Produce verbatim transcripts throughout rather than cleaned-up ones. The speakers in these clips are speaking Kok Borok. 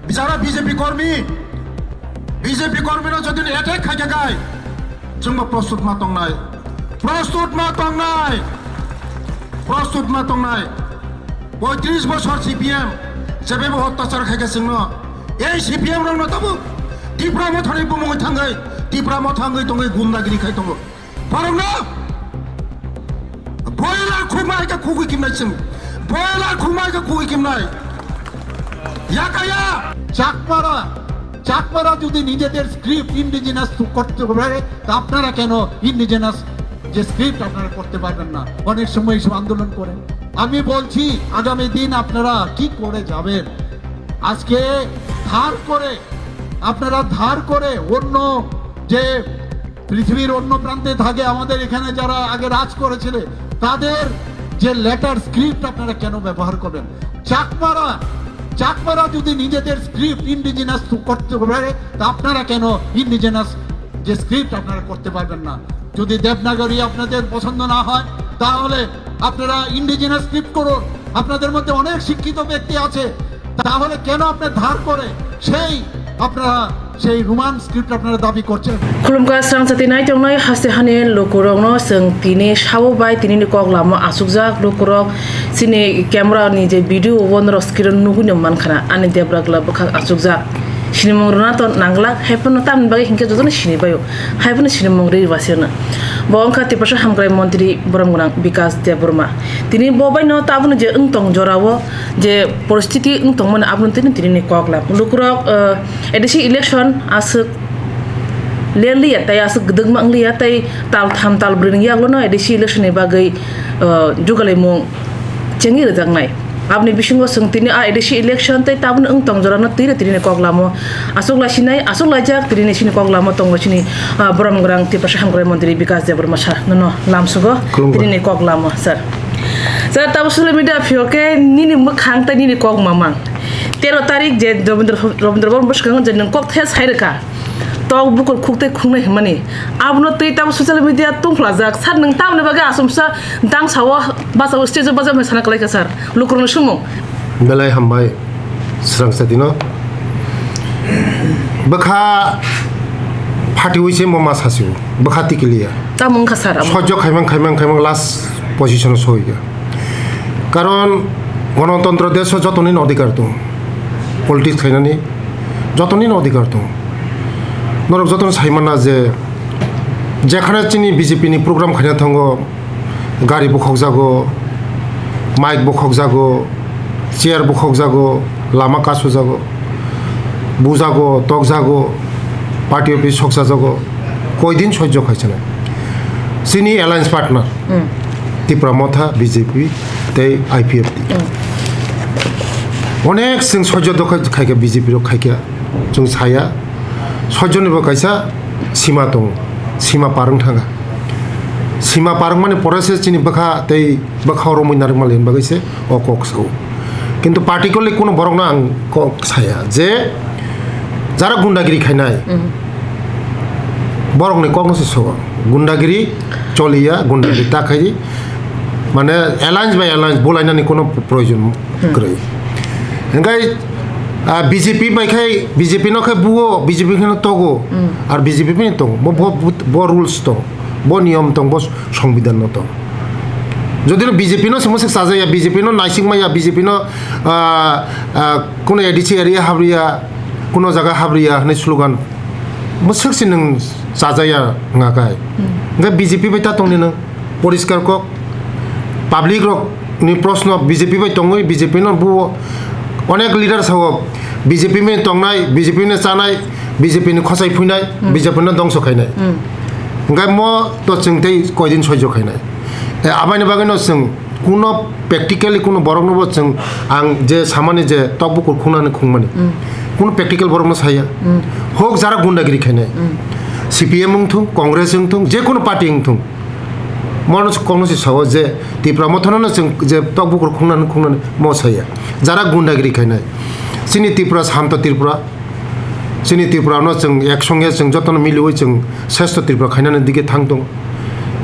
Jara B J P kormi, B J P kormi no jodi attack khai kha kai, chwngbo prostut ma tongnai, prostut ma tongnai, prostut ma tongnai. Poitris bosor C P M jebebo hottachar khai kha chwngno, ei C P M rokno tabuk Tipra Mothani bumungwi thangwi, Tipra Motha wngwi tongwi gundagiri khai tongo. Borokno boiler khumai khe khugwi kimnai chwng. Boiler khumai khe khugwi kimnai. Yakaya. চাকমারা, চাকমারা যদি নিজেদের script indigenous করতে পারে, তা আপনারা কেন ইন্ডিজিনাস যে স্ক্রিপ্ট আপনারা করতে পারবেন না? অনেক সময় এইসব আন্দোলন করে। আমি বলছি, আগামী দিন আপনারা কি করে যাবেন? আজকে ধার করে, আপনারা ধার করে অন্য যে পৃথিবীর অন্য প্রান্তে থাকে, আমাদের এখানে যারা আগে রাজ করেছিল, তাদের যে লেটার স্ক্রিপ্ট আপনারা কেন ব্যবহার করবেন? চাকমারা, চাকমারা যদি নিজেদের স্ক্রিপ্ট ইন্ডিজিনাস করতে পারে, তা আপনারা কেন ইন্ডিজিনাস যে স্ক্রিপ্ট আপনারা করতে পারবেন না? যদি দেবনাগরী আপনাদের পছন্দ না হয়, তাহলে আপনারা ইন্ডিজিনাস স্ক্রিপ্ট করুন। আপনাদের মধ্যে অনেক শিক্ষিত ব্যক্তি আছে, তাহলে কেন আপনার ধার করে সেই আপনারা সেই রোমান স্ক্রিপ্ট আপনারা দাবি করছেন? Khulumkha srang chati nai tongnai haste hani lukurokno chwng tini sabo bai tinini kok lama achukjak lukurok chini camera ni je video o norok screen o nugui no mankha na ani debra glak bwkhak achukjak sinimung rwna to nanglak haiphano tamni bagwi hinkhe jotono sinibaio. Haiphano sinimung ri basirno. Bo wngkha Tiprasa Hamkrai Montri Borom Gwnang Bikas Debbarma. Tini bo baino tabukni je wngtong jorao je poristiti wngtongmani abono tini tini ni kok lam. Lukurok, eh, A D C election aswk ler liya tai aswk gwdwkma wng liya tai tal tham tal brwi ni yaklono A D C election ni bagwi, eh, jugalaimung chengwi rwjaknai. Aboni bisingo chwng tini a A D C election tei tabukni wngtong jorano twi tini ni kok lamo aswk laisinai, aswk laijak tini ni sini kok lamo tongo sini, ah, Borom Gwnang Tiprasa Hamkrai Montri Bikas Debbarma sir nono lamsugo. Khulumkha. Tini ni kok lamo sir. Sir, tabo social media phiyok khe nini mwkhang tei nini kok mamang. Tero tarik je Rabindra, Rabindra Bhaban bwskango je nwng kok the sai rwkha. Tok bukur khuk tei khungnai hwnmani. Abono twi tamo social media tungphlajak. Sir, nwng tamoni bagwi asomsa dangsa o basa o stage o bajak hwnwi sana kwlaikha, sir. Lukurokno swngmung. Belai hambai srangsa dino. Bwkha phatiwi se mo ma sasio. Bwkha tikiliya. Tamo wngkha, sir, amo. Sojjo khaimang, khaimang, khaimang last position o soiya. Karon gonotontro desh o jotoni no adhikar tongo. Politics khainani jotoni no adhikar tongo. Norok jotono sai mana je jekhane chini B J P ni program khaina thango, gari bukhok jago, mic bukhok jago, chair bukhok jago, lama kasu jago, bujago, tok jago, party office soksa jago, koidin sojjo khaisana. Chini alliance partner, Hmm. Tipra Motha, B J P, tei I P F T. Hmm. Onek chwng sojjo dokha khaikha B J P rok khaikha, chwng saya. Sojjo ni bo kaisa sima tongo, sima parwng thanga. Sima parwng mani pore se chini bwkha tei bwkha romwi narwkma len bagwi se o kok sao. Kintu particularly kuno borokno ang kok saya je jara gundagiri khainai, Hmm. borokni kokno se sao. Gundagiri choliya, gundagiri ta khai, mane alliance by alliance bulainani kuno proyojon Hmm. kwrwi. Hingkai, ah, B J P bai khai, B J P no khai buo, B J P kheno togo, Hmm. ar B J P bai tongo. Bo, bo, bo, bo rules tongo, bo niyom tongo, bo songbidan no tongo. Jodi no B J P no se mwswk chajaya, B J P no naising maya, B J P no, ah, ah, kuno A D C area habriya, kuno jaga habriya hwnwi slogan mwswk se nwng chajaya wngkha kai. Hmm. Hingke B J P bai ta tongni nwng poriskar kok. Public rok ni proshno B J P bai tongwi, B J P no buo onek leader sao, B J P bai tongnai, B J P no chanai, B J P ni khosai phuinai, Hmm. B J P no dongso khainai. Hmm. Hingke mo to chwng tei koidin sojjo khainai. E, abani bagwi no chwng kuno practically kuno borok no bo chwng ang je samani je tok bukur khungnani khungmani. Hmm. Kuno practical borok no saya. Hmm. Hok jara gundagiri khainai. Hmm. C P M wngthung, Congress wngthung, je kuno party wngthung. Mono kokno se sao je Tipra Mothano no chwng je tok bukur khungnani khungnani mo saya. Jara gundagiri khainai. Chini Tripura, Santo Tripura, chini Tripura no chwng ek songe chwng jotono miliwi chwng sreshto Tripura khainani dike thang tongo.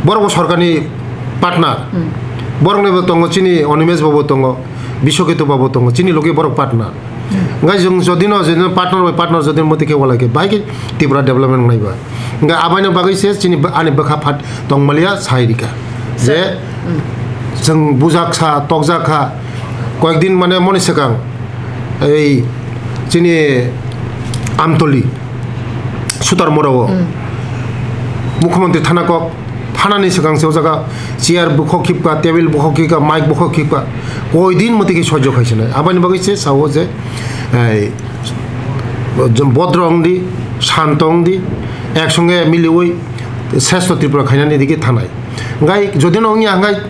Borok bo sorkarni partner. Hmm. Borokni bo tongo chini Animesh babu tongo, Biswaketu babu tongo, chini loge borok partner. Hwnkhe chwng jodino, jodino partner bai partner jodino motwi khe walai khe bahai khe Tripura development wngnai ba. Hwnkhe abaino bagwi se chini bw-, ani bwkha phat tongmaliya sai rikha. Je chwng bujak sa, tokjak kha, koyek din mane moni swkang ei chini Amtoli, Sutar Morao, Mukhyamantri thana kok, thanani swkang se o jaga chair bukhok khipka, table bukhok khipka, mic bukhok khipka, koi din motwi khe soijo khai sinai. Aboni bagwi se sao je, ei, bodro wng di, shanto wng di, ek songe miliwi sreshto Tripura khainani digi thanai. Hwnkhe jodi no wngya hwnkhe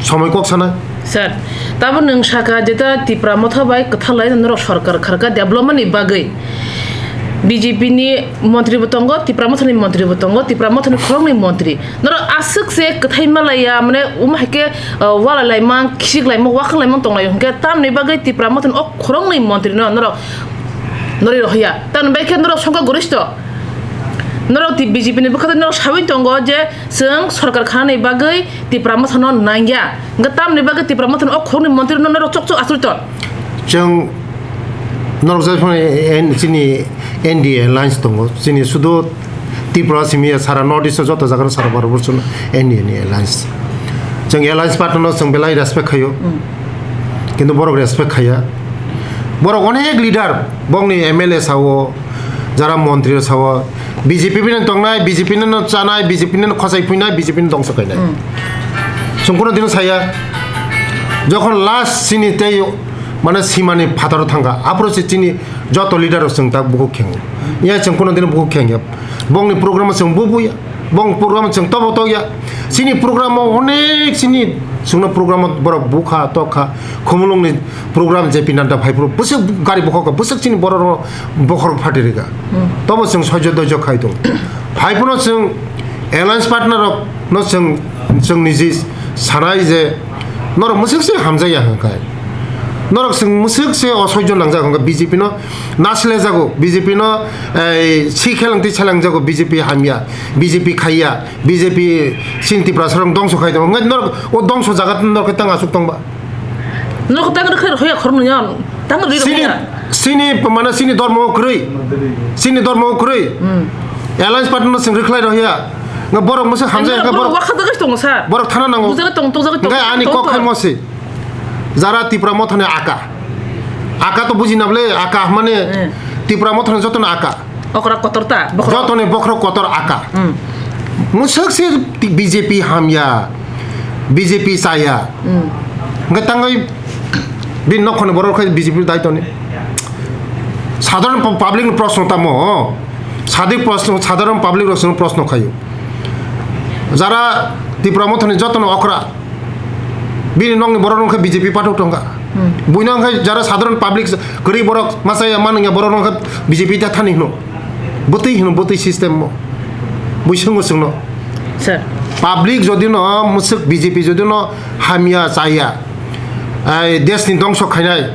somoi kok sana. Sir, tabo nwng saka jeta Tipra Motha bai kwthalai norok sorkar kharka development ni bagwi. B J P ni montri bo tongo, Tipra Motha ni montri bo tongo, Tipra Motha ni khoroknwi montri. Norok aswk se kwthai malaiya, mane um hai khe, uh, walai laimang, khisik laimang, wakhang laimang tonglai hwnkhe tamni bagwi Tipra Motha ni o khoroknwi montri no norok norwi rohya. Tamni bai khe norok songkha goristo. Norok ti B J P ni bwkhak norok sawi tongo je chwng sorkar khanani bagwi Tipra Motha no nangya. Hwnkhe tamni bagwi Tipra Motha no o khoroknwi montri no norok chok chok aswk ton. Chwng norok jai phano en-, chini N D A alliance tongo. Chini sudu Tripura simi ya sara North East o joto jaga no sara Bharat borso no N D A ni alliance. Chwng alliance partner no chwng belai respect khaio. Kintu borok respect khaiya. Borok onek leader, bongni M L A sao, jara montri sao, B J P bini tongnai, B J P no chanai, B J P no khosai phuinai, B J P no dongso khainai. Chwng kuno dino saya, jokhon last chini tei mane simani phataro thangkha, aphuru se chini joto leader rok chwng tak bukhuk khengo. Ya chwng kuno dino bukhuk khengya. Bongni program o chwng bubuya. Bong program chwng tobo tokya. Chini program o onek chini chwngno program o borok bukha tokha. Khumulungni program J P Nadda phai phuru bwswk gari bokhok bwswk chini borok rok bokhorok phatwi rwkha. Tobo chwng soijo doijo khai tongo. Phai phano chwng alliance partner rok no chwng, chwng niji sanai je norok mwswk se hamjakya hwnkhe. Norok chwng mwswk se osoijo nangjak hwnkhe B J P no Nasilaijago B J P no, ei, si khelengtwi selengjago B J P hamya, B J P khaiya, B J P chini Tiprasarok dongso khai tongo. Wngkhe norok o dongso jaga norok khe tang aswk tongba? Norok tang rwkhe rwya khoroknwi no, tang rwi Chini, rwya. Chini, mane chini dormo o kwrwi, chini dormo o kwrwi. Alliance party no chwng rwkhlai rwya. Nga borok mwswk hamjak, nga borok, borok wakha jaga tongo sa. Borok thana nango. Bujagwi tong, tong jagwi tong, Nga ani tong kok tong. Khaimo se. Jara Tipra Mothani aka. Aka to buji na bole, aka mane Eh. Tipra Mothani jotono aka. Okra kotor ta, bokhorok. Jotoni bokhorok kotor aka. Hmm. Mwswk se B J P hamya, B J P chaya. Hmm. Hwnkhe tangwi bini nokhorni borok khai B J P dai toni. Sadharan pu-, public ni proshno tamo. Sadi proshno, sadharan public rok proshno khayo. Jara Tipra Mothani jotono okra. Bini nokni borok rok khe B J P pathok tongkha. Hmm. Buino wngkha jara sadharan public kwrwi borok masa ya manwngya borok rok khe B J P ta thani hino. Bwtwi hino, bwtwi system mo. Bui swngo chwngno. Sir. Public jodi no mwswk B J P jodi no hamya chaya, ai desh ni dongso khainai,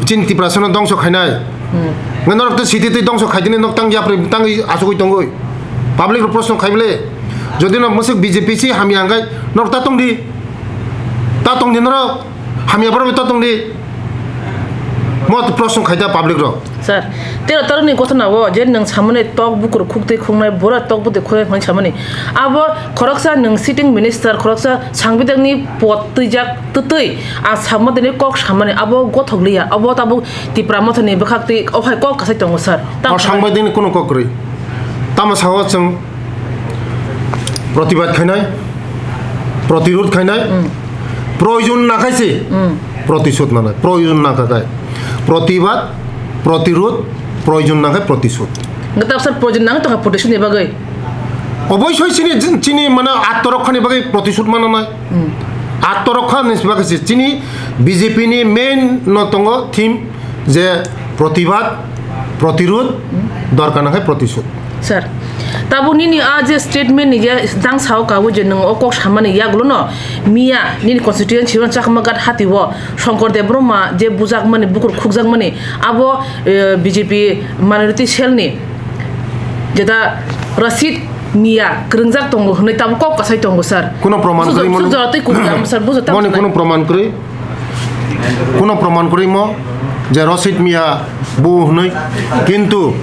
chini Tiprasa no dongso khainai. Hmm. Nang norok to siti twi dongso khaidini nok tang yapri tang asugwi tongoi. Public rok proshno khai bole. Jodi no mwswk B J P si hamya hwnkhe norok ta tongdi. Ta tongdi norok. Hamya borok ta tongdi. Mo to proshno khaida public rok. Sir, tero tero ni gotona o je nwng samani tok bukur khuk twi khuknai, bora tok bwtwi khuknai hwnwi samani. Abo khoroksa nwng sitting minister, khoroksa sangbidak ni pod twijak twtwi a samani kok samani abo gothok liya. Abo tabuk Tipra Mothani bwkhak twi o hai kok kasai tongo sir. Tamo O sangbaidini kuno kok kwrwi. Tamo sao chwng protibad khainai, protirod khainai, Hmm. proyojon nakhaise Hmm. protisod nanai, proyojon nakhakai. Protibad, protirod, proyojon nakhai protisod. Gata sir proyojon nang tongkha protisod ni bagwi. Oboisoi chini, chini mane attorok khani bagwi protisod mananai. Hmm. Attorok kha ni bagwi se chini B J P ni main no tongo theme je protibad, protirod, Hmm. dorkar nangkhe protisod. Sir, tabuk nini a je statement ni je jang sao kabo je nwng o kok samani yagulo no miya nini constituency o Chakma Ghat hati o Shankar Debbarma je bujakmani bukur khukjakmani abo, eh, B J P minority cell ni jeta Rashid Miya kwrwngjak tongo hwnwi tabuk kok kasai tongo sir. Kuno proman Bujo-, kwrwi mano. Bujo tei kubui tamo sir, bujo tamo Moni sir. Kuno proman kwrwi. Kuno proman kwrwi mo. je Rosit Miya bu hwnwi, kintu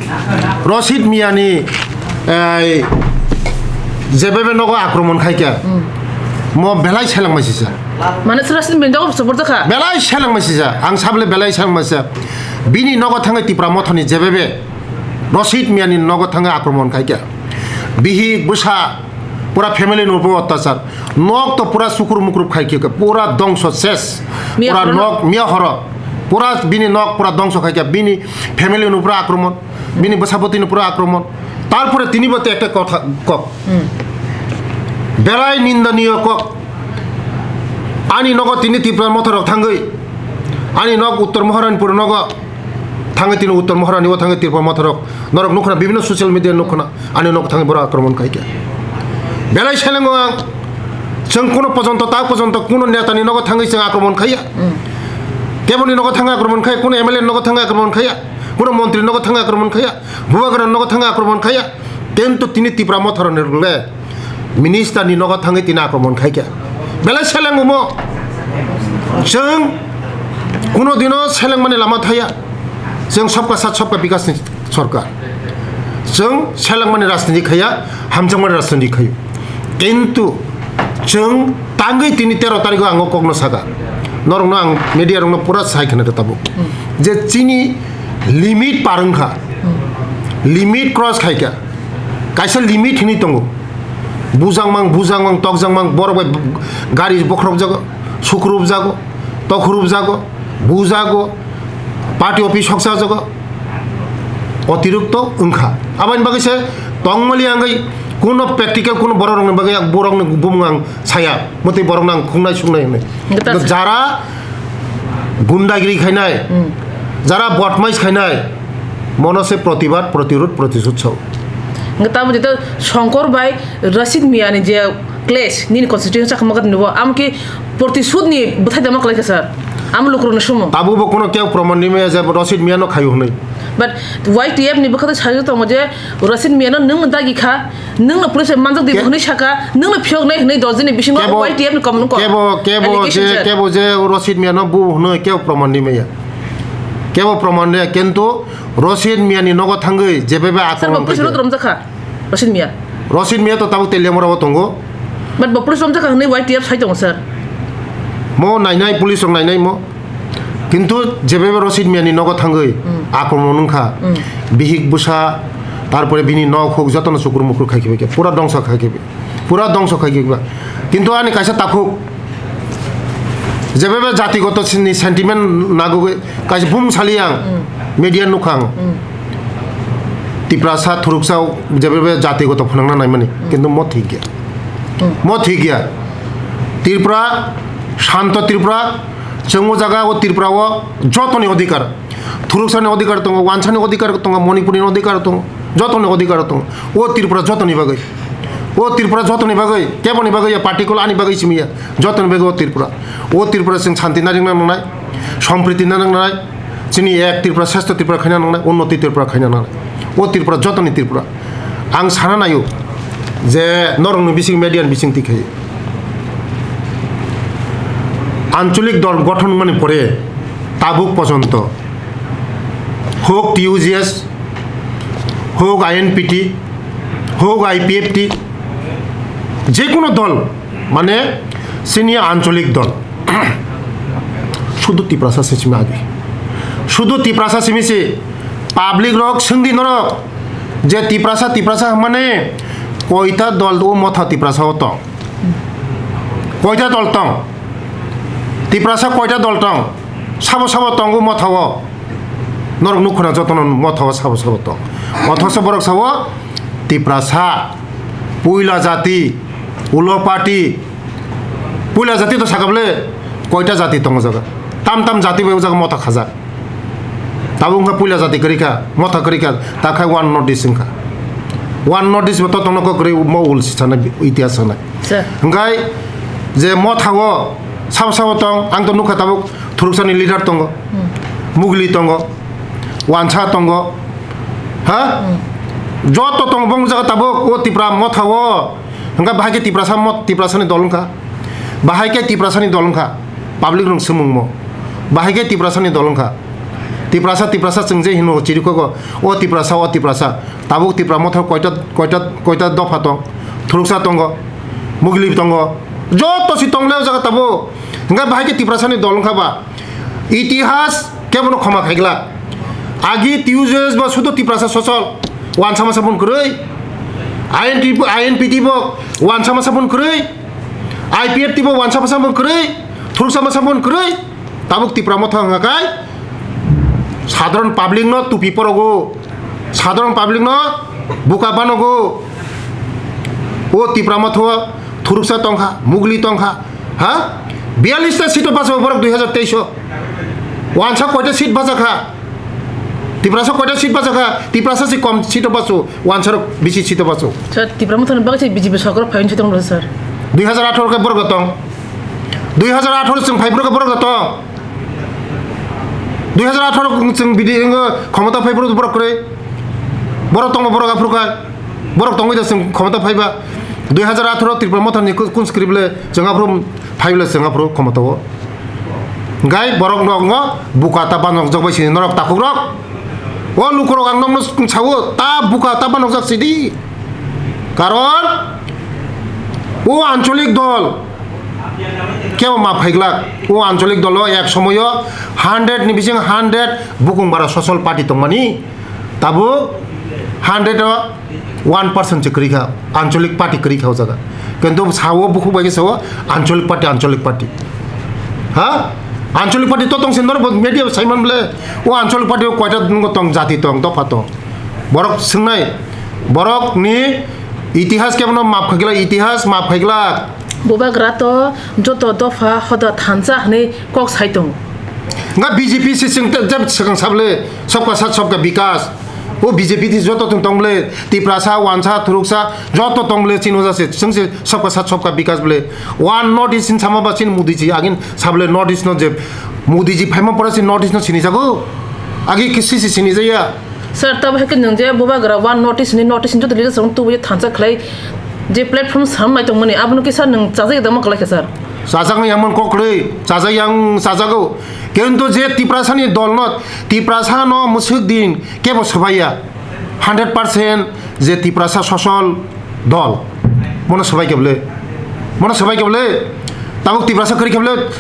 Rosit Miyani, ei, jebebe nogo akromon khaikha, mo belai selengma sisa. Mane Rosit Miyani nogo support jakha? Belai selengma sisa, ang sabole belai selengma sisa. Bini nogo thangwi Tipra Mothani jebebe Rosit Miyani nogo thangwi akromon khaikha. Bihik bwsa pura family no bo attachar. Nok to pura sukur mukur khai khe, pura dongso ses. Miya pura horo nok, miya horo. Pura bini nok pura dongso khai khe, bini family no pura akromon, bini bwsapoti no pura akromon. Tarpore tini bo te ekta kotha kok. Belai nindaniyo kok. Ani nogo tini Tipra Motha rok thangwi. Ani nok Uttor Maharanipur nogo. Thangwi tini Uttor Maharani o thangwi Tipra Motha rok. Norok nukhna bibhinno social media nukhna. Ani nogo thangwi borok akromon khai khe. Belai selengo ang. Chwng kuno pojonto, ta pojonto kuno netani nogo thangwi chwng akromon khaiya. Keboni nogo thangwi akromon khaiya, kuno M L A nogo thangwi akromon khaiya, kuno montri nogo thangwi akromon khaiya, Bubagra nogo thangwi akromon khaiya. Kintu tini Tipra Motha rok ni rwle. Minister ni nogo thangwi tini akromon khaikha. Belai seleng omo. Chwng kuno dino selengmani lama thaya. Chwng sabka sath sabka bikas ni sorkar. Chwng selengmani rajniti khaya, hamjakmani rajniti khayo. Kintu chwng tangwi tini tero tarikh o ang o kokno saka. Norokno ang media rokno pura sai khna rw tabuk. Je chini limit par wngkha. Limit cross khaikha. Kaisa limit hinwi tongo. Bujangmang, bujangmang, tokjangmang, borok bai gari bokhorokjago, sukrupjago, tokhorupjago, bujago, party office soksajago, otirokto wngkha. Aboni bagwi se tongmali angwi kuno practical kuno borok rokni bagwi ang borokni bumung ang saya, motwi borokno ang khungnai sungnai hwnwi. Jara gundagiri khainai, jara bodmais khainai, mono se protibad, protirod, protisud sao. Hwnkhe tamo jito Shongkor bai Rasid Miyani je clash nini constituency sakha mokhat nubo, amo khe protisud ni bwthai dama kwlai kha sir. Amo lukurokno sumo. Tabukbo kuno keu proman rimaya je Rasid Miyano khayu hwnwi. But Y T F ni bwkha tei sajak tongo je Rasid Miyano nwng dagi kha, nwngno police bai manjak di hwnwi saka, nwngno phiyok nai hwnwi dosdini bisingo kebo, Y T F ni kom-, kom-, kebo, kebo allegation je, sir. Kebo je Rasid Miyano bu hwnwi keu proman rimaya. Kebo proman rimaya, kintu Rasid Miyani nogo thangwi jebebe sir, akromon bo police khaikha. Rot romjakha. Rasid Miya. Rasid Miya to tabuk Teliamura o tongo. But bo police romjakha hwnwi Y T F sai tongo sir. Mo nainai, police rok nainai mo. Kintu jebebe Rasid Miya ni nogo thangwi akromon wngkha. Bihik bwsa, tarpore bini nok huk jotono chukur mukur khai khibai khe. Pura dongso khai khibai. Pura dongso khai khibai. Kintu ani kaisa takhuk jebebe jatigoto ni sentiment nagugwi kaisa bum sali ang media nukha ang. Tiprasa thuruksa jebebe jatigoto phwnangna naimani, kintu mo thik ya. Mo thik ya. Tripura, Shanto Tripura, chwng o jaga o Tripura o jotoni odhikar. Thuruksani odhikar tongo, wansani odhikar tongo, Manipurni odhikar tongo, jotoni odhikar tongo. O Tripura jotoni bagwi. O Tripura jotoni bagwi, keboni bagwi ya, particular ani bagwi simi ya. Jotoni bagwi o Tripura. O Tripura chwng santi narwkna nangnai, sompriti narwkna nangnai, chini ek Tripura, sreshto Tripura khaina nangnai, unnoti Tripura khaina nangnai. O Tripura jotoni Tripura. Ang sana naio je norokni bising media ni bising tikhe ancholik dol gothon mani pore tabuk pojonto hok T U J S, hok I N P T, hok I P F T, je kono dol, mane chini ancholik dol, sudu Tiprasa se chimi agi, sudu Tiprasa simi se. Public rok swngdi norok je Tiprasa, Tiprasa hwnmani koita dol o motha Tiprasa o tong? Koita dol tong? Tiprasa koita dol tong? Sabo sabo tongo motha o? Norok nukhuna jotono motha o sabo sabo tong. Othoso borok sao Tiprasa, puila jati, ulo party, puila jati to sakha bole koita jati tongo jaga? Tam tam jati bai o jaga motha khajak. Tabuk wngkha puila jati kwrwi kha, motha kwrwi kha, ta khai one North East wngkha. One North East bo to tongno kok kwrwi mo ul si sanai, itihas sanai. Sir. Hwnkhe je motha o sabo sabo tong, ang to nukha tabuk Thuruksani leader tongo, Mugli tongo, Wansa tongo, ha? Joto tongo bong jaga tabuk o Tipra motha o, hwnkhe bahai khe Tiprasa mot-, Tiprasani dol wngkha, bahai khe Tiprasani dol wngkha. Public rok swmungmo, bahai khe Tiprasani dol wngkha. Tiprasa, Tiprasa chwng je hino chirikhogo, o Tiprasa, o Tiprasa. Tabuk Tipra Motha koita, koita, koita dopha tong, thuruksa tongo, mugli tongo, joto si tongle o jaga tabuk. Hingke bahai khe Tiprasani dol wngkha ba? Itihas kebono khoma khaiglak. Agi T U J S ba sudo Tiprasa sosol, wansa masa bun kwrwi. I N T, I N P T bo wansa masa bun kwrwi. I P F T bo wansa masa bun kwrwi. Thuruksa masa bun kwrwi. Tabuk Tipra Motha wngkha kai sadharon public no tupi porogo, sadharon public no buka banogo. O Tipra Motha o thuruksa tongkha, mugli tongkha, ha? Biyallis ta seat o bacha borok dui hazar teis o. Wansa koita seat bacha kha? Tiprasa koita seat bacha kha? Tiprasa si kom seat o bachu, wansa rok bisi seat o bachu. Sir, Tipra Motha ni bagwi se B J P sorkar phaiyung se tong sir. Dui hazar atharo khe borok tong. Dui hazar atharo chwng phai borok borok tong. Dui hazar atharo chwng bidi wngkha khomota phai borok borok kwrwi. Borok tongma borok aphuru kha. Borok tongwi da chwng khomota phaiba. Dui hazar atharo Tripura Motha ni kun script le chwng aphuru phaible chwng aphuru khomota o. Gai borok nokno buka ta banokjak bai sini norok takhuk rok. O lukurok ang nokno sao ta buka ta banokjak sidi. Karon o ancholik dol kebo ma phaiglak, o ancholik dolo ek somoyo hundred ni bising hundred bukung bara social party tongmani, tabuk hundred o one percent se kwrwi kha, ancholik party kwrwi kha o jaga. Kintu sao bukhuk bai khe sao ancholik party, ancholik party. Ha? Ancholik party to tong sindor bo media saiman ble o ancholik party o koita tong, jati tong, dopha tong. Borok swngnai, borok ni itihas kebono map khaikla, itihas map khaikla. Bubagra to joto dopha hoda thansa hwnwi kok sai tongo. Nga B J P se chwng te-, jeb swkang sable, sabka sath sabka bikas. O B J P ti joto tong tong ble, Tiprasa, Wansa, Thuruksa, joto tong ble, chini wngja se, chwng se sabka sath sabka bikas ble. One North East hin sama ba chini Modi ji, agin sable North East no je, Modi ji phaima pore se North East no sini jago. Agi kisi si sini jaya. Sir, tabo hai khe nwng je bubagra one notice ni notice ni joto leader rok tubui thansa khlai je platform sam nai tongmani abono kisa nwng chajak dama kwlai kha sir. Chajak nai yamon kokroi, chajak yang chajago. Kintu je Tiprasa ni dol no, Tiprasa no musuk din kebo swbaiya. Hundred percent je Tiprasa sosol dol. Mono swbai kebole. Mono swbai kebole. Tabuk Tiprasa kwrwi kebole.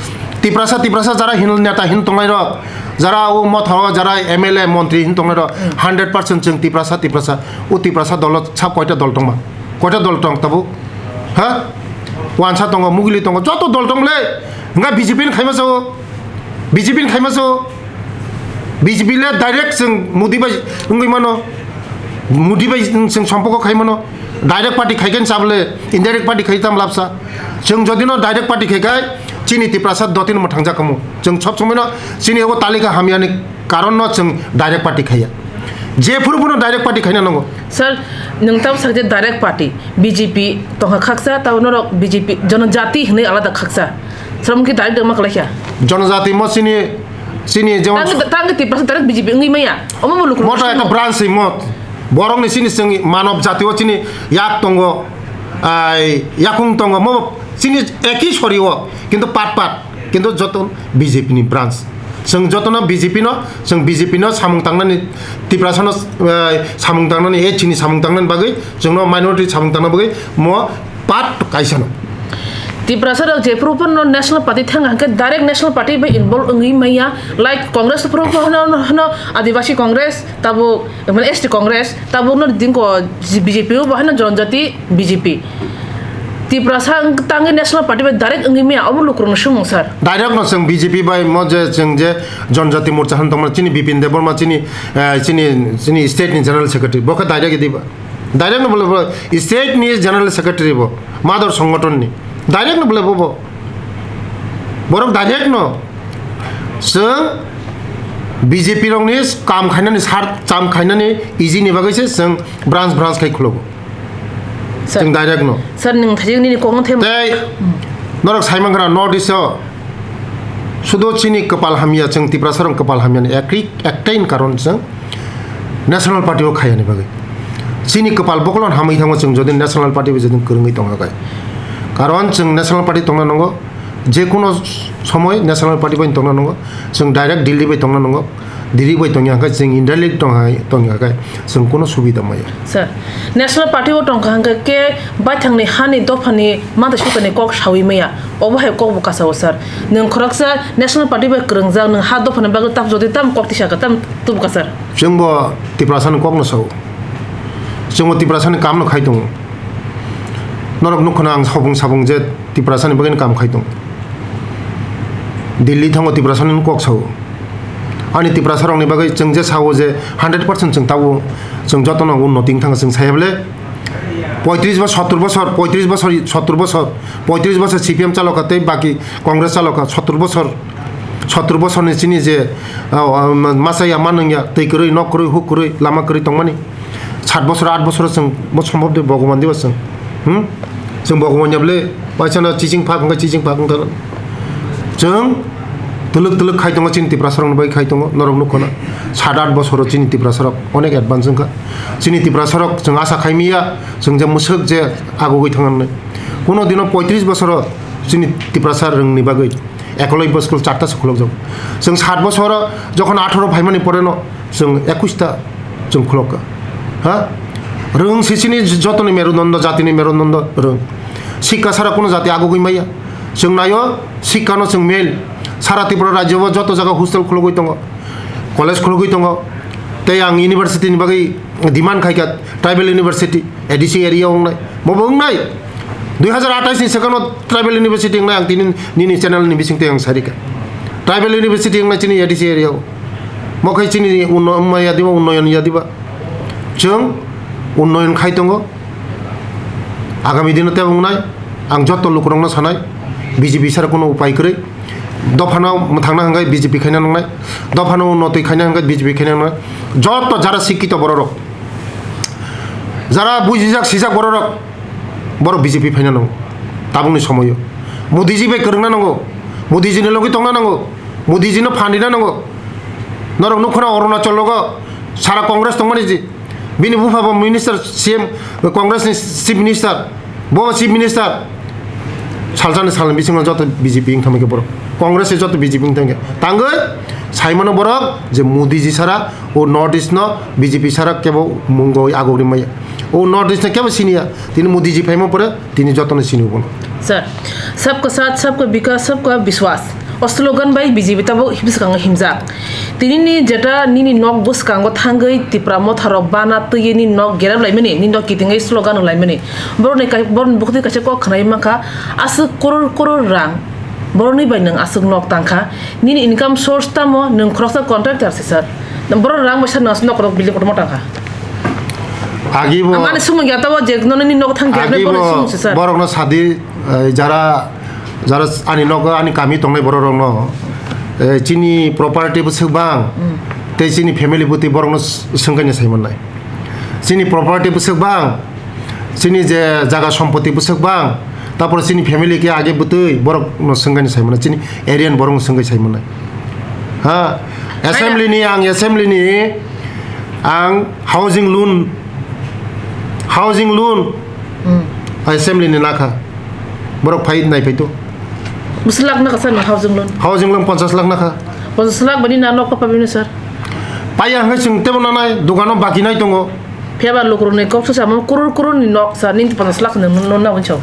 Tiprasa, Tiprasa jara hin neta hin tongnai rok. Jara o motha o jara M L A montri hin tongnai rok. Hundred percent chwng Tiprasa, Tiprasa. O Tiprasa dolo sa koita dol tongma? Koita dol tong tabuk? Ha? Wansa tongo, Mugili tongo, joto dol tong le. Nga B J P ni khaima sao. B J P ni khaima so, B J P le direct chwng Modi bai wngwi mano, Modi bai chwng sompoko khai mano, direct party khai khe chable, indirect party khai tam labsa. Chwng jodi no direct party khai khai, chini Tiprasa dotino mwthang jak kamo. Chwng sob somoi no chini abo talika hamya ni karon no chwng direct party khaiya. Je phuru phuru no direct party khaina nango. Sir, nwng tamo sak je direct party, B J P tongkha khaksa, tabo norok B J P jonojati hwnwi alada khaksa. Sir, omo khe direct wngma kwlai kha. Jonojati mo chini, chini jemon Tang, tang Tiprasa direct B J P wngwi maya. Omo bo lukurok moto swngo. Ekta branch si mo. Borok ni chini chwng manob jati o chini yak tongo, ai, yakung tongo, mo chini eki sori o, kintu pat pat, kintu joto B J P ni branch. Chwng jotono B J P no, chwng B J P no samung tangnani, Tiprasa no, eh, samung tangnani, eh, chini samung tangnani bagwi chwngno minority samung tangna bagwi mo part kaisa no. Tiprasa rok jephuru phano national party thang hwnkhe direct national party bai involve wngwi maya, like Congress phuru phano, hano Adivasi Congress, tabuk, mane, S T Congress, tabuk no dingko B J P o bo hano Janajati B J P. Tiprasa wng-, tangwi national party bai direct wngwi maya, omo lukurokno swngmung sir. Direct no chwng B J P bai mo je chwng je Janajati Morcha han tongma chini Bipin Debbarma chini, eh, chini, chini state ni general secretary, bo khe direct idi ba. Direct no bole bo state ni general secretary bo, mother songothon ni. Direct no bole bo bo. Borok direct no. Chwng B J P rok ni kam khainani sar, kam khainani easy ni bagwi se chwng branch branch khai khulogo. Sir. Chwng direct no. Sir, nwng thajak nini kok no them. Tei norok sai mankha na North East o sudo chini kwpal hamya, chwng Tiprasa rok kwpal hamya ni ekri, ektain karon chwng National Party o khayani bagwi. Chini kwpal bokolon hamwi thango chwng jodi National Party bai jodi kwrwngwi tongkha khe. Karon chwng National Party tongna nango, je kono somoi National Party bai tongna nango, chwng direct Delhi bai tongna nango. Diri bai tongya hwnkhe chwng indirect tongya hwnkhe chwng kuno subida maya. Sir, National Party o tongkha hwnkhe ke baithangni hani dophani mantha sukani kok sawi maya. Obo hai kok bo kasao sir. Nwng khoroksa National Party bai kwrwngjak, nwng ha dophani bagwi tamo jodi tamo kok tisa ka tamo tubukha sir. Chwngbo Tiprasani kokno sao. Chwngbo Tiprasani kamno khai tongo. Norok nukha na ang sabung sabung je Tiprasani bagwino kam khai tongo. Delhi thango Tiprasani kok sao. Ani Tiprasarokni bagwi chwng je sao je hundred percent chwng tabuk chwng jotono unnoti wng thangkha chwng saya bole. Poitris ba sottur bosor, poitris bosor, sottur bosor, poitris bosor C P M chalokha tei baki Congress chalokha sottur bosor, sottur bosorni chini je, ah, ah, masa ya, ma nung ya, twi kwrwi, nok kwrwi, huk kwrwi, lama kwrwi tongmani. Sat bosor, aat bosor chwng bo sombhob de Bhogoban diba chwng. Hmm? Chwng Bhogoban ya bole, waisa no chiching phak wngkha, chiching phak wngkha. Chwng twlwk twlwk khai tongo, chini Tiprasarokni bai khai tongo, norok nukho na. Sat aat bosoro chini Tiprasarok onek advance wngkha. Chini Tiprasarok chwng asa khai miya, chwng je mwswk je agugwi thangna nai. Kuno dino poitris bosoro chini Tiprasa rwngni bagwi ekolobya school charta se khulokjago. Chwng sat bosoro jokhon atharo phaimani poreno chwng ekwis ta chwng khulokha. Ha? Rwng sisini jotoni merudondo, jatini merudondo rwng. Sikka sara kuno jati agugwi maya. Chwng naio, sikkano chwng main. Sara Tripura rajyo o joto jaga hostel khulogwi tongo, college khulogwi tongo. Tei ang university ni bagwi demand khaikha, tribal university, A D C area o wngnai. Bobo wngnai. Dui hazar atais ni swkangno tribal university wngnai ang tini nini channel ni bising twi ang sarikha. Tribal university wngnai chini A D C area o. Mo khai chini unno-, wngma ya diba, unnoyon ya diba. Chwng unnoyon khai tongo. Agami dino tei wngnai, ang joto lukurokno sanai, B J P sara kuno upai kwrwi. Dophano mwthangna hwnkhe B J P khaina nangnai, dophano unnoti khaina hwnkhe B J P khaina nangnai. Joto jara sikkito bororok, jara bujijak sijak bororok, borok B J P phaina nango tabukni somoio. Modiji bai kwrwngna nango, Modijini logi tongna nango, Modijino phan rina nango. Norok nukho na Arunachal logo sara Congress tongmani ji. Bini bupha bo minister, C M, Congress ni chief minister. Bo chief minister. Salsani salni bisingo joto B J P wng thangma khe borok. Congress se joto B J P wng thangkhe. Tangwi saimano borok je Modi ji sara o North East no B J P sara kebo mungo agogri maya. O North East no kebo siniya. Tini Modi ji phaima pore tini jotono sini bono. Sir, sabka saath, sabka vikas, sabka vishwas. O slogan bai B J P tabuk bwskango himjak. Tinini jeta nini nok bwskango thangwi Tipra motharok bana twiwi nini nok gerap laimani, nini nok kitingwi slogan rw laimani. Borokni kai-, borokni bukhukni kaisa kok khwnai mankha, aswk koror koror rang borokni bai nwng aswk nok tangkha. Nini income source tamo? Nwng khoroksa contractor se sir. Borok rang bai sir nwng aswk nok kotor building kotorma tangkha. Agi bo, ang ani sumung ya tabo je nono nini nok thang gerap nai agi borokni bo sumung se sir. Borokno sadi, eh, jara Jara ani nogo, ani kami tongnai borok rokno, eh, chini property bwswk bang, tei chini family bwtwi borokno s-, swngkaino sai mannai. Chini property bwswk bang, chini je jaga sompoti bwswk bang, tapore chini family khe age bwtwi borokno swngkaino sai mannai, chini area ni borokno swngkai sai mannai. Ha, assembly ni, ang assembly ni, ang housing loan, housing loan, assembly ni nakha. Borok phai nai phai to. Bwswk lakh nakha sir ni housing loan? Housing loan ponchash lakh nakha. Ponchash lakh bani na nok pa pabini sir? Paiya hwnkhe chwng tebo nanai, dogano baki nai tongo. Phiya ba lukurokni kok swsamo kurur kurur ni nok sir, nini ponchash lakh ni loan na hwnwi sao.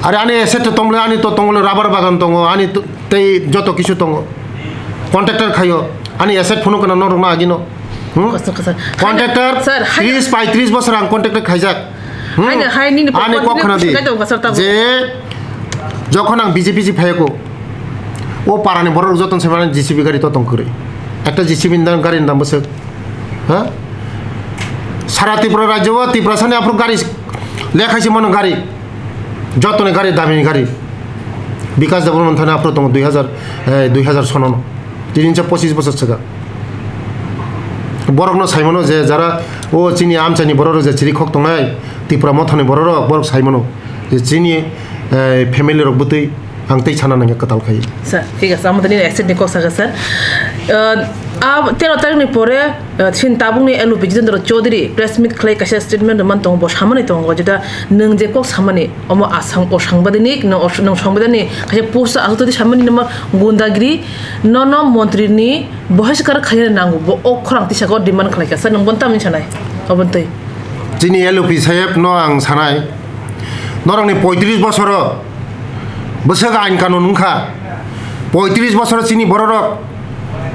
Are ani asset to tongmole, ani to tongmole rubber bagan tongo, ani to, tei joto kisu tongo. Contractor khaio, ani asset phunuk kana norok na agino. Hmm? Kasa, kasa. Contractor, sir, hai tris, paitris bosor ang contractor khaijak. Hmm? Hai na, hai nini ani property kok khna di. Busi kai tongo, sir, tabo. Je, jokhon ang B J P si phaiya ko, o parani borok joton se mane J C B gari to tong kwrwi. Ekta J C B ni dam, gari ni dam bwswk. Ha? Sara Tripura rajyo o Tiprasani aphuru gari lekhaisi mano gari. Jotoni gari, damini gari. Bikas Debbarma thani aphuru tongo dui hazar, eh, dui hazar sono no. Tini se pochis bosor swkang. Borokno saimano je jara o chini amchaini borok rok je chiri khok tongnai, Tipra mothani borok rok, borok saimano je chini, eh, family rok bwtwi ang tei sana nangya kwtal khai. Sir, thik ase, amo tini accident ni kok saka sir. Eh, A tero tarikni pore, eh, chini tabukni L O P Jitendra Chaudhary press meet khlai kaisa statement rwmani tongo, bo samani tongo, jeta nwng je kok samani, omo asang, o sangbadenik, nwng o, nwng sangbadenik kaisa post aswk twi samani nima gundagiri, nono montri ni bohai se kar khaina nango, bo o khorang tisa kok demand khlaikha, sir, nwng bono tamni sanai, oboni twi. Chini L O P sayeb no ang sanai, norokni poitris bosoro bwswk ain kanun wngkha, poitris bosoro chini bororok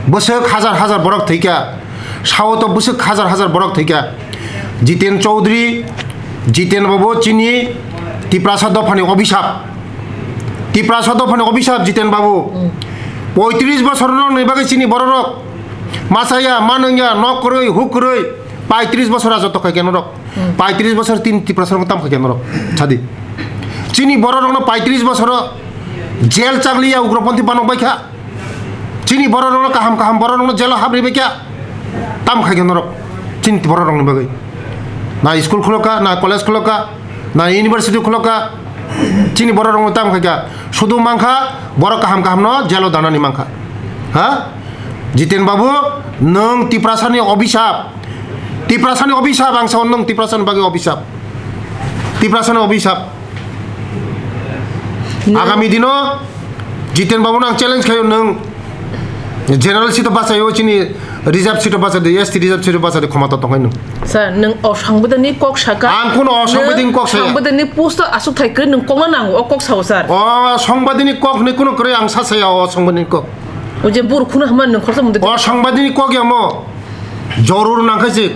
bwswk hajar hajar borok thwikha, sao to bwswk hajar hajar borok thwikha. Jiten Chaudhary, Jiten Babu chini Tiprasa dophani obisap, Tiprasa dophani obisap Jiten Babu. Poitris bosor nokni bagwi chini bororok machaya, manwngya, nok kwrwi, huk kwrwi, paitris bosor a joto khaikhe norok. Paitris bosor tin Tiprasa rok tam khaikhe norok. Sadi. Chini bororokno paitris bosoro jail chakliya ugroponthi banok baikha. Chini bororokno kaham kaham bororokno jailo habri baikha. Tam khaikhe norok. Chini bororokni bagwi. Na school khulokha, na college khulokha, na university khulokha. Chini bororokno tam khaikha. Sudu mankha, borok kaham kahamno jailo danani mankha. Ha? Jiten Babu, nwng Tiprasani obisap. Tiprasani obisap, ang sao nwng Tiprasani bagwi obisap. Tiprasani obisap. Nwng Agami dino Jiten Babu no ang challenge khayo, nwng general seat o bachai o chini reserve seat o bachai de, S T reserve seat o bachai de, khoma to tongnai nwng. Sir, nwng o sangbaidani kok saka. Ang kuno o sangbaidani kok saya. Sangbaidani post o aswk thai kwrwi nwng kokno nango, o kok sao, sir. O sangbaidani kok hinwi kuno kwrwi ang sa saya o sangbaidani kok. O je bur khunu hama nwng khorsa mudde. O sangbaidani kok yamo jorur nangkhaisik.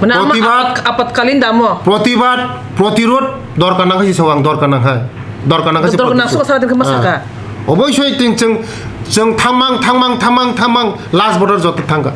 Mane ama Protibad, apat-, apatkalin damo. Protibad, protirod dorkar nangkhaisik sao ang dorkar nangkhai. Dorkar nangkhaisik. Dorkar nang protirod. Suka sara tengkhe ma saka. Ah. Oboisoi tin chwng, chwng thangmang, thangmang, thangmang, thangmang, last border joto thangkha.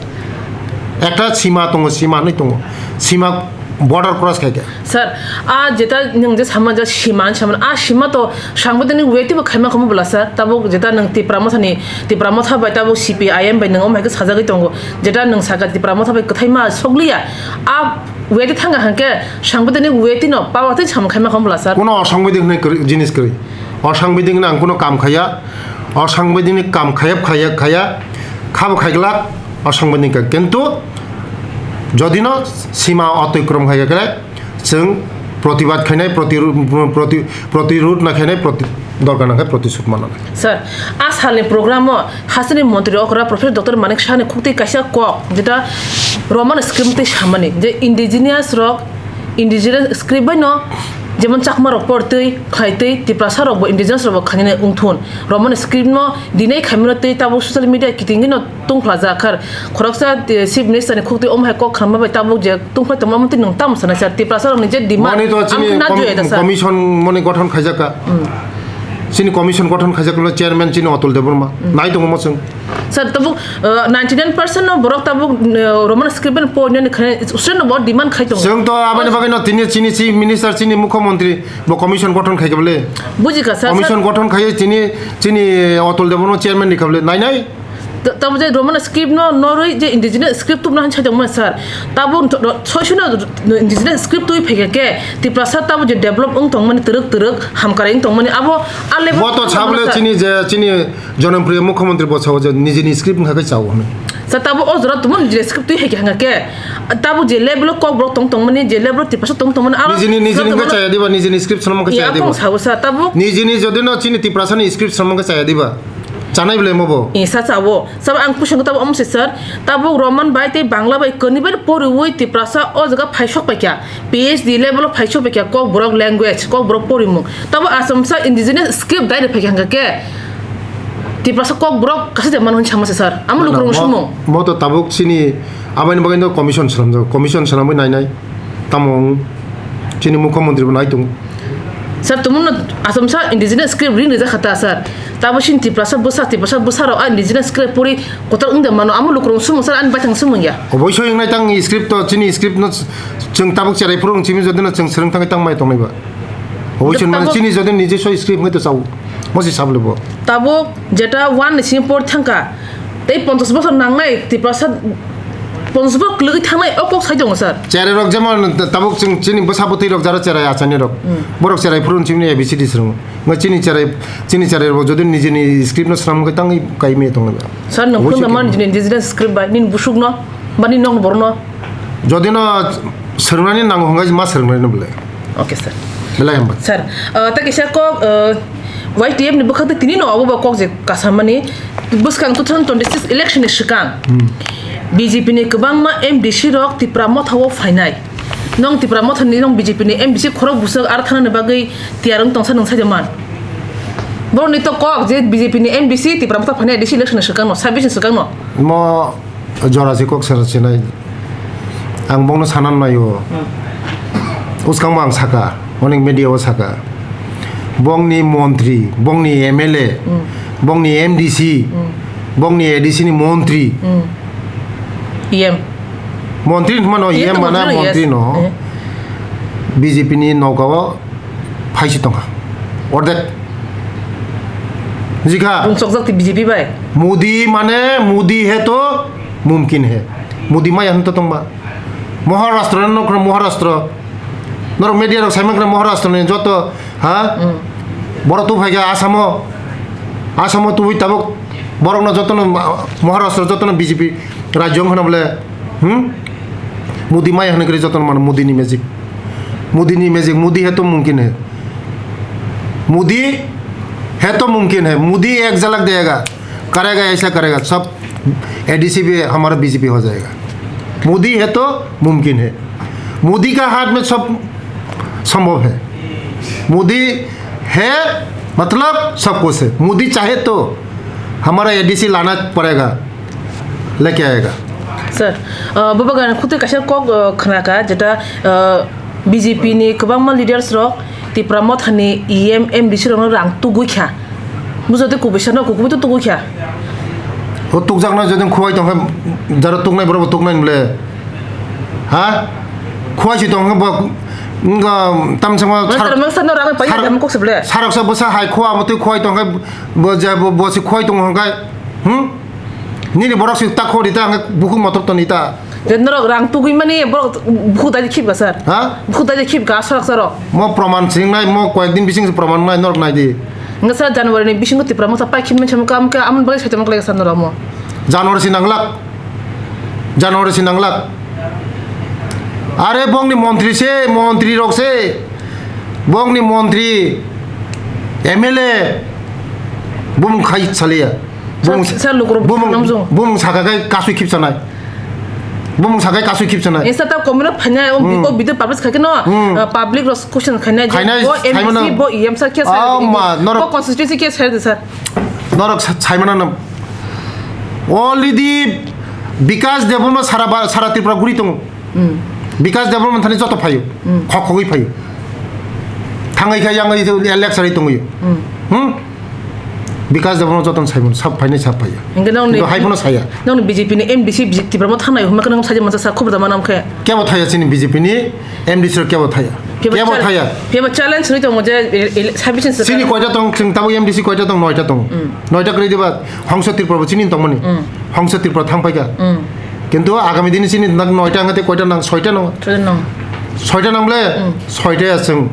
Ekta sima tongo, sima hinwi tongo. Sima border cross khaikha. Sir, a jeta nwng je sama je sima hinwi sama, a sima to sangbaidani way twibo khaima khamu bwla, sir. Tabuk jeta nwng Tipra Mothani, Tipra Motha bai tabuk C P I M bai nwng omo hai khe sajagwi tongo. Jeta nwng saka Tipra Motha bai kwthaima sokliya, a way twi thangkha hwnkhe sangbaidani way twino power twi samung khaima khamu bwla, sir. Kuno osangbaiding hinwi kwrwi, jinis kwrwi. Osangbaiding hinwi ang kuno kam khaiya. Osangbaiding hinwi kam khaiya, khaiya, khaiya. Khabo khaiglak osangbaiding ka. Kintu jodino sima otikrom khaikha khe, chwng protibad khainai, protiru-, proti-, protirud na khainai, proti-, dorkar nangkhe protisud manna. Sir, a salni program o hasteni montri okra Professor Doctor Manik Saha ni khukti kaisa kok, jeta Roman script twi samani, je indigenous rok, indigenous script bai no, jemon Chakma rok por twi, khlai twi, Tiprasa rok bo indigenous rok bo khainani wngthun. Roman script no dinai khaimano twi tabuk social media kitingwi no tungphlajak kha. Khoroksa, eh, Chief Minister ni khukti omo hai kok khnama bai tabuk je tungphlai tongma mantwi nwng tamo sanai sir, Tiprasa rokni je demand, moni to chini ang na com-, juyai da sir. Commission moni gothon khaijak kha. Hmm. Chini commission gothon khaijak le chairman chini Atul Debbarma. Hmm. Nai tongo mo chwng. Sir, tabuk, eh, ninety nine percent no borok tabuk, eh, Roman script bai no porinani khe student no bo demand khai tongo. Chwng to aboni bagwi no tini chini Chief Minister chini Mukhyamantri bo commission gothon khai kha bole. Buji kha sir, commission sir. Gothon khai chini, chini Atul Debbarma chairman ni kha bole. Nai nai. Ta-, tamo je Roman script no norwi je indigenous script tubna han sai tongmani sir. Tabo to-, to-, soisuna indigenous script twi phaikha khe Tiprasa tabo je develop wng tongmani twrwk twrwk hamkarai wng tongmani abo a level. Bo to tongmani sabole sir. Chini je chini Jonampriya Mukhyamantri bo sao je nijini script wngkha khe chao hwnwi. Sir, tabo o jora tamo nijini script twi phaikha hwnkha khe tabo je level o Kokborok tong tongmani je level o Tiprasa tong tongmani abo nijini, nijini wngkha chaya diba, nijini script swnamkha chaya diba. Sao sir, tabo nijini jodi no chini Tiprasa ni script swnamkha chaya diba. Chanai bwlai mo bo? Isa chao. Sabo ang question ko tabo omo se sir. Tabuk Roman bai tei Bangla bai koni bai poriwi Tiprasa o jaga phai sok paikha. P H D level o phai sok paikha Kokborok language, Kokborok porimung. Tabo Assamsa indigenous script dai rw phaikha hwnkha khe Tiprasa Kokborok kasa de mano hinwi sama se sir. Amo lukurok sumung. Mo to tabuk chini aboni bagwi no commission swnamjak. Commission swnamwi nai nai. Tamo wng? Chini Mukhyamantri bo nai tongo. Sir, tumungno Assamsa indigenous script ring rijak kha ta, sir. Tabo chini Tiprasa bwsa, Tiprasa bwsarok a indigenous script pori kotor wng de mano, amo lukurok sumung, sir, ani baithang sumung ya. Oboisoi wngnai tang script to, chini script no chwng tabuk cherai phuru wng simi jodi no chwng swrwng thangwi tang mai tongnai ba. Oboisoi mani tabuk chini jodi nijiswa script wngwi to chao. Mosi sable bo. Tabuk jeta one ni simi pori thangkha. Tei ponchash bosor nangnai Tiprasa Ponchas bor kwlwgwi thangnai o kok sai tongo sir. Cherai rok jemon tabuk chwng chini bwsa bwtwi rok jara cherai achani rok. Hmm. Borok cherai phuru chini A B C D swrwngo. Ngai chini cherai, chini cherai rok jodi nijini script no swnam wngkhe tangwi kai me tongla. Sir, nwng Obo phone se da man khe jini indigenous script bai, nini busuk no, ba nini nok borok no. Jodi no swrwngnani nango hwngai ma swrwngnai no bole. Okay, sir. Belai hambai. Sir, uh, ta kisa kok, uh, Y T F ni bwkhak tei tini no abo ba kok je kasamani bwskang two thousand twenty-six election ni swkang Hmm. B J P ni kwbangma M D C rok Tipra Motha o phainai. Nong Tipra Motha ni nong B J P ni M D C khorok bwswk ar thana ni bagwi tiyar wng tongsa nwng sai man. Borok ni to kok je B J P ni M D C Tipra Motha phainai A D C election ni swkang no, sabbish ni swkang no. Mo Jora se kok sana sinai. Ang bongno sana nai o. Uskang mo ang saka, onek media o saka. Bongni montri, bongni M L A, Hmm. bongni M D C, Hmm. bongni A D C ni montri. Hmm. E M. Montri hwnma no, E M E M to mana montri no, yes. Montri no. Eh. B J P ni noka o phaisi tongkha. Ordek. Jikha. Bung chokjak ti B J P bai. Modi mane, Modi he to mumkin he. Modi maya hwn to tongba. Maharashtra no khna Maharashtra. Norok media rok saima khna Maharashtra ni joto, ha? Hmm. Borok tu phaikha Asamo. Asamo tubui tabuk borok no joto no Maharashtra joto no B J P rajyo hwnna bole. Hmm? Modi maya hwn kri joto no mano Modi ni magic. Modi ni magic, Modi he to mumkin he. Modi he to mumkin he. Modi ek jhalak dega. करेगा, ऐसा करेगा, सब A D C भी हमारा B J P हो जाएगा। मोदी है तो मुमकिन है, मोदी का हाथ में सब संभव है। मोदी है, मतलब सब कुछ है। मोदी चाहे तो हमारा A D C लाना पड़ेगा, लेके आएगा। Sir, uh, baba gan khutui kaisa kok, uh, khnaka jeta, uh, B J P ni kwbangma leaders rok Tipra Motha ni E M, M D C rokno rang tugwi kha. Bujo tei kubui sano kubui to tugwi kha. O tukjakno jodi khuwai tongkha, jara tuknai borok bo tuknai bole. Ha? Khuwai si tongkha bo, wngkha tam sama Mane sar-, tar mangsa no rang pai sar-, tam kok se bole. Sarok sa bwsa hai khuwa motwi khuwai tongkha, bo ja bo, bo si khuwai tong hongkha. Hmm? Nini borok si ta khori ta, hwnkhe bukhuk motor toni ta. Je norok rang tugwi mani borok bukhuk dai khibga sir. Ha? Bukhuk dai khibga sorak saro. Mo proman singnai, mo koyek din bising se proman nai norok nai di. Nga sir January ni bisingo Tipra Motha pai khibmen chamo kam ka amon bagwi saitamo klai sir norok mo. January si nanglak. January si nanglak. Are bongni montri se, montri rok se. Bongni montri, M L A, bumung khai saliya. Bumung, sir, sir, lukurok bumung, namjung. Bumung saka kai kasui khip sanai. Bumung sakai kasui khip sanai. Insta ta comment phanya o Hmm. Biko video publish khaikhe no, Hmm. uh, public ros question khainai je Khainai bo saimano. M D C bo E M sir ke Oh, ma, sir. Norok Bo constituency ke sir de sir. Norok sa-, saimano no. Already Bikas Debbarma sara ba-, sara Tripura guri tongo. Hmm. Bikas Debbarma thani joto phaio. Hmm. Khok khogwi phaio. Thangai kha yang lecture ri tongwi. Hmm. Hmm? Bikas Debbarma joton saimano, sab phainai sab phaiya. Hingke nong ni, Kintu hai phano saya. Nong ni B J P ni M D C B J P Tipra mo thangnai hwnma khe nong sajak mansa sa khobor da manam khe. Kebo thaya chini B J P ni M D C rok kebo thaya. Kebo Kebo chal-, thaya. Kebo challenge ri tongo je, il-, il-, submission se Chini ka- koita tong, chwng tabuk M D C koita tong, noita tong. Mm. Noita kwrwi diba, Hongsa Tripura bo chini tongmani. Mm. Hongsa Tripura thang paika. Mm. Kintu agami dini chini nang noita hwnkhe koita nang, soita nang. Soita nang. Soita nang ble, Mm. soita ya chwng.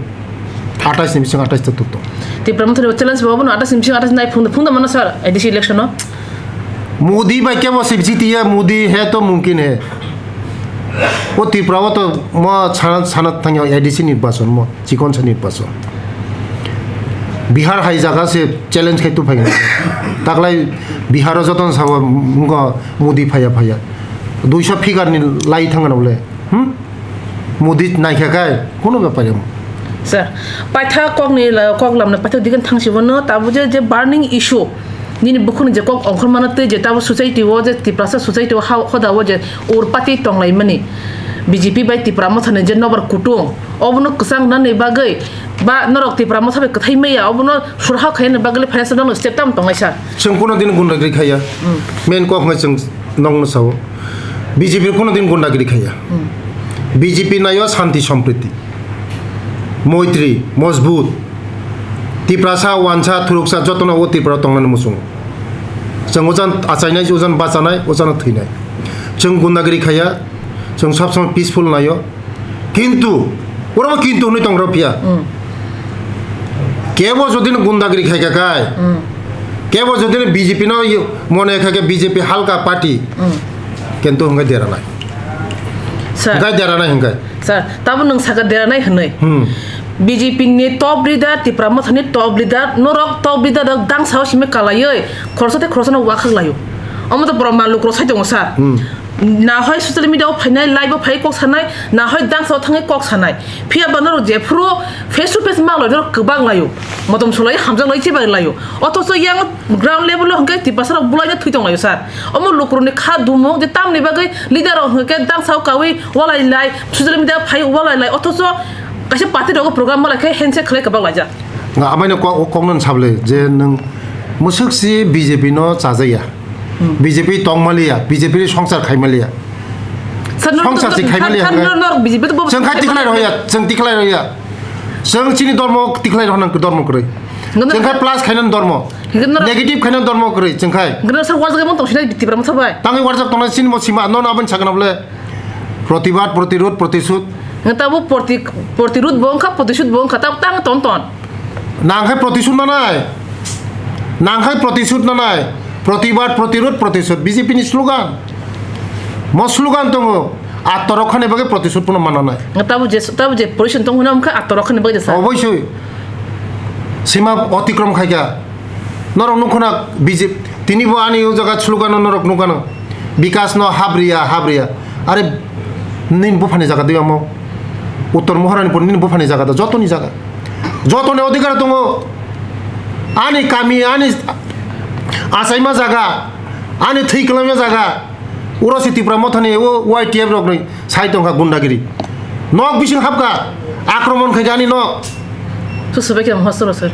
Atais ni bising atais to tukto. Tipra Motha ni challenge bo bono atais ni bising atais nai phung phung da mano sir, A D C election no. Modi bai kebo sip jiti ya, Modi hai to mumkin hai. O Tripura o to mo sana sana thangya A D C nirbachon mo, chikon sa nirbachon. Bihar hai jaga se challenge khai tu phai. Taklai Bihar o joton sabo ngo Modi phaya phaya. Duiso figure ni lai thangna bole. Hmm? Modi naikha khai, kuno bepar emo. Sir, paitha kokni la-, kok lamna paitha digan thangsi bono, tabo je, je burning issue, nini bukhuni je kok ongkhormano tei je tabo society o je Tiprasa society o ha-, hoda o je urpati tonglaimani, B J P bai Tipra Mothani je nobar kutung, obono kwchang nani bagwi ba norok Tipra Motha bai kwthai maya, obono surha khaina bagwi financial no step tam tongnai sir. Chwng kuno din gundagri khaiya. Hmm. Main kok hwnwi chwng Nokno sao, B J P kuno din gundagiri khaiya. Hmm. B J P naio shanti sompriti, moitri, mojbut, Tiprasa, wansa, thuruksa jotono o Tripura tongnani muchungo. Chwng ujan achainai, ujan bachanai, ujano thwinai. Chwng gundagiri khaiya, chwng sob somoi peaceful naio. Kintu, oro kintu hwnwi tong rw phiya. Hmm. Kebo jodi no gundagiri khaika kai, hmm, kebo jodi no B J P no mone khaika B J P halka party, hmm, kintu hwnkhai deranai. Sir. Hwnkhai deranai hwnkhai. Sir, tabo nwng saka deranai hwnwi. Hmm. B J P ni top leader, Tipra Motha ni top leader, norok top leader rok dangsa o simi kalaiwi khoroksa tei khoroksa no wakhak laio. Omo to borok manluk rok sai tongo, sir. Hmm. Na hoi social media o phainai, live o phai kok sanai, na hoi dangsa o thangwi kok sanai. Phiya ba norok jephuru face to face ma lai norok kwbang laio. Motom sulai hamjak lai chibai laio. Othocho yang ground level o hwnkhe Tiprasa rok bulai no thwi tong laio, sir. Omo lukurokni kha dumung je tamni bagwi leader rok hwnkhe dangsa o kaui walai lai, social media phai walai lai, othocho kaisa party rogo program malai khe handshake khlai kwbang laijak. Nga amaino kok, kokno sable je nwng mwswk si B J P no chajaya. Hmm. B J P tongmaliya, B J P ni songsar khaimaliya. Sir, nor-, Songsar nor-, si khaimaliya sir, hwnwi. Nor-, nor-, B J P to bo-, Chwng khai tikhlai rohya, chwng tikhlai rohya. Chwng chini dormo tikhlai rohna dormo kwrwi. Nor-, nor-, Chwng khai plus khainani dormo. Nor-, nor-, Negative khainani dormo kwrwi chwng khai. Nor-, sir, warjak emon tongsinai Tipra Motha bai. Tangwi warjak tongnai chini bo sima, nono aboni sakna bole protibad, protirod, protisud. Nang tabo proti-, protirod bo wngkha, protisud bo wngkha, tabo tang ton ton. Nangkhai protisud nanai. Nangkhai protisud nanai. Protibad, protirod, protisud. B J P ni slogan. Mo slogan tongo. Attorok khani bagwi protisud pono mananai. Tabo je, tabo je position tong hwnna wngkha attorok khani bagwi sa. Obosoi. Sima otikrom khaikha. Norok nukho na B J P. Tini bo ani o jaga slogan no norok nukano. Bikas no habriya, habriya. Are nini buphani jaga de amo. Uttor Mohorani pon nini buphani jaga da, jotoni jaga. Jotoni odhikar tongo. Ani kami, ani achaima jaga, ani thwi kwlaima jaga. Uro si Tipra Mothani o Y T F rokni sai tongkha gundagiri. Nok bising hapkha, akromon khaikha ani nok. Susu bai khe hostel o sir.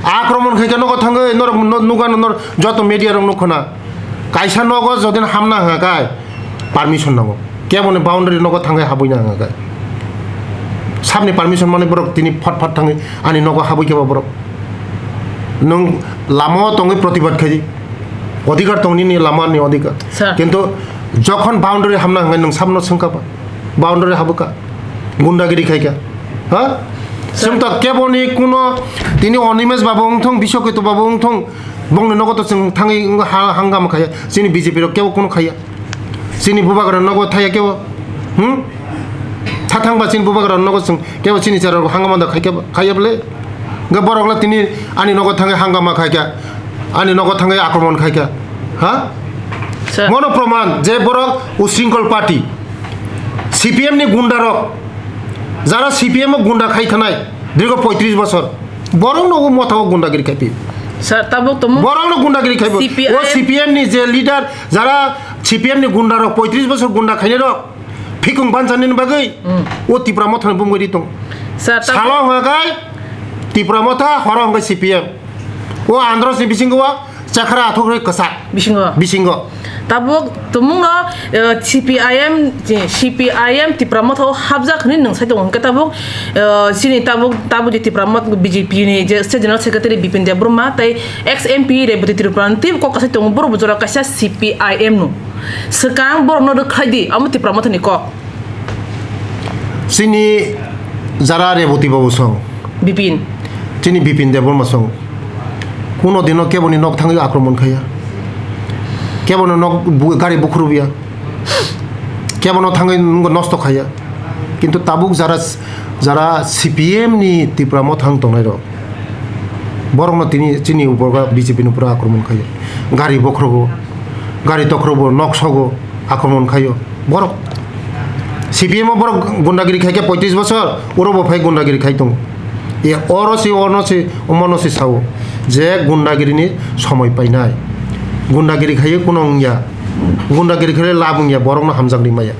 Akromon khaikha nogo thangwi norok no-, nukano nor joto media rok nukkhona. Kaisa nogo jodin hamna hwnga kai permission nango. Keboni boundary nogo thangwi habwi na hwnga kai. Sabni permission mani borok tini phat phat thangwi ani nogo habwi khe ba borok. Nwng lama o tongwi protibad khai di. Odhikar tong nini lama ni odhikar. Sir. Kintu jokhon boundary hamna hwnga nwng sabno swngkha ba. Boundary habwkha. Gundagiri khaikha. Ha? Sir. Chwng to keboni kuno tini Animesh babu wngthong, Biswaketu babu wngthong, bongni nogo to chwng thangwi ha-, hangama khaiya. Chini B J P rok kebo kuno khaiya. Chini bubagra nogo thaya kebo. Hmm? Tha thangba chini bubagra nogo chwng kebo chini chara hangama da khai kebo, khaiya bole. Ga borok la tini ani nogo thangwi hangama khaikha. Ani nogo thangwi akromon khaikha. Ha? Sir. Mono proman je borok usringkol party. C P M ni gunda rok. Jara C P M o gunda khai thanai. Dirgo poitris bosor. Borok no o motha o gundagiri khai pi. Sir, tabuk tamo Borok no gundagiri khai bo. C P I M. O C P M ni je leader, jara C P M ni gunda rok, poitris bosor gunda khainai rok, phikung bansa nini bagwi, hmm, o Tipra Motha ni bumgwi ri tong. Sir, tabuk Salo hwnga kai Tipra Motha, horo hwnga C P M. O Andhra ni bisingo o chakra athok rwi kwchak. Bisingo. Bisingo. Tabuk tumungno, eh, C P I M, C P I M Tipra Motha o hapjak hwnwi nwng sai tongo. Hwnkhe tabuk, eh, chini tabuk, tabuk je Tipra Motha B J P ni je State General Secretary Bipin Debbarma tei ex M P Rebati Tripura ni teibo kok kasai tongo. Borok bo jora kaisa C P I M no. Swkang borokno rwkhlai di, amo Tipra Motha ni kok. Chini jara Reboti babu song. Bipin. Chini Bipin Debbarma song. Kuno dino keboni nok thangwi akromon khaiya. Keboni nok bu-, gari bukhrubiya. Kebono thangwi nunggo nosto khaiya. Kintu tabuk jara, jara C P M ni Tipra Motha wng tongnai rok. Borokno tini chini borok B J P ni pura akromon khaiya. Gari bokhrogo, gari tokhrogo, nok sogo. Akromon khaio borok. C P M o borok gundagiri khaikhe poitris bosor, uro bo phai gundagiri khai tongo. E oro se, ono se, omono se sao je gundagiri ni somoi painai. Gundagiri khaiwi kuno wngya. Gundagiri khaile lab wngya, borokno hamjakni maya.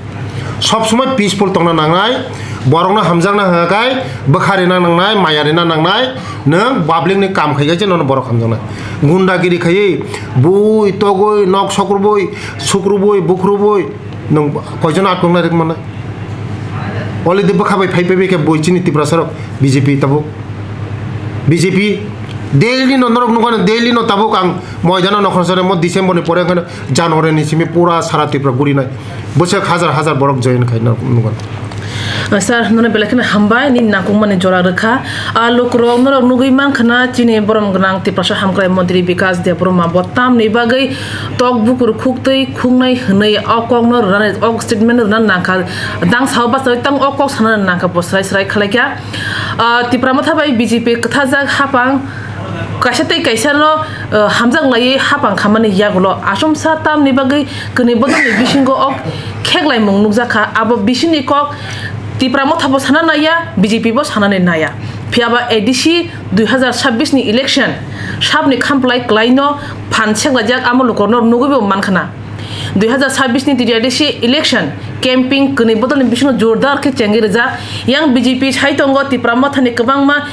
Sob somoi peaceful tongna nangnai, borokno hamjakna hwnga khai bwkha rina nangnai, maya rina nangnai. Nwng public ni kam khai khe nono borok hamjaknai. Gundagiri khaiwi bui togwi, nok sokrubui, sukrubui, bukrubui, nwng koijon atkoknai rwk mannai? Already bwkha bai phai phai khe bui chini Tiprasa rok B J P tabuk. B J P Daily no norok nukha, daily no tabuk ang moidano nokhorsa mo December ni pore kheno January ni simi pura sara Tripura gurinai. Bwswk hajar hajar borok join khai no nukha. Sir, nono belai kheno hambai, nini nangkukmani jora rwkha. A lukurok norok nugwi mankha na, chini borom gwnang Tiprasa Hamkrai Montri Bikas Debbarma bo tamni bagwi tok bukur khuktwi khuknai hwnwi o kokno rwnani, o statement rwna nangkha. Dang sao bachawi tang o kok sana nangkha bo srai srai khlaikha. Ah, Tipra Motha bai B J P kwthajak hapang kaisa tei kaisa no, ah, hamjak laiwi hapang khamani yagulo achomsa tamni bagwi kwnwi bodolni bisingo ok kheklaimung nukjakha. Abo bisingni kok Tipra Motha bo sana naiya, B J P bo sanani naiya. Phiyaba A D C dui hazar sabbish ni election sabni khamplai kwlaino phan seklaijak amo lukorno nugwi bo mankhana. Dui hazar sabbish ni T D R D C election camping kwnwi bodolni bisingo jordar khe chengwi rijak. Yang B J P sai tongo, Tipra Mothani kwbangma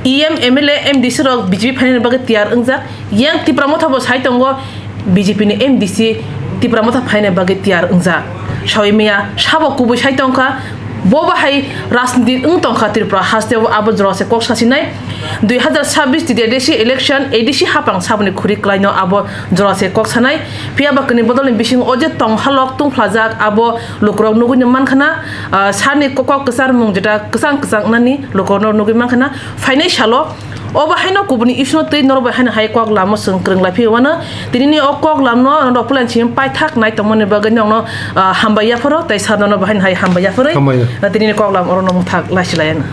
E M, M L A, M D C rok B J P phainani bagwi tiyar wngjak. Yang Tipra Motha bo sai tongo, B J P ni M D C Tipra Motha phaina bagwi tiyar wngjak. Sawi miya sabo kubui sai tongkha, bo bahai rajniti wng tongkha Tripura hasteo, abo jora se kok sasinai. Dui hazar sabbish T D R D C election A D C hapang saboni khuri kwlaino abo jora se kok sanai. Phiya ba kwnwi bodolni bisingo o je tong halok tungphlajak abo lukurok nugwi no mankhana, ah, sani kok kwchar mung jeta kwchang kwchang nani lukurok nugwi mankhana. Phainai salo obo haino kubuni issue no twi norok bai haino hai kok lamo chwng kwrwng lai phiyowano. Tinini o kok lamno norok pulan chini paithak nai tongmani bagwi nokno, ah, hambai yapharo tei sir nono bo haino hai hambai yapharwi. Hambai ya. Ah, tinini kok lam oro no mwthak laisi laiano.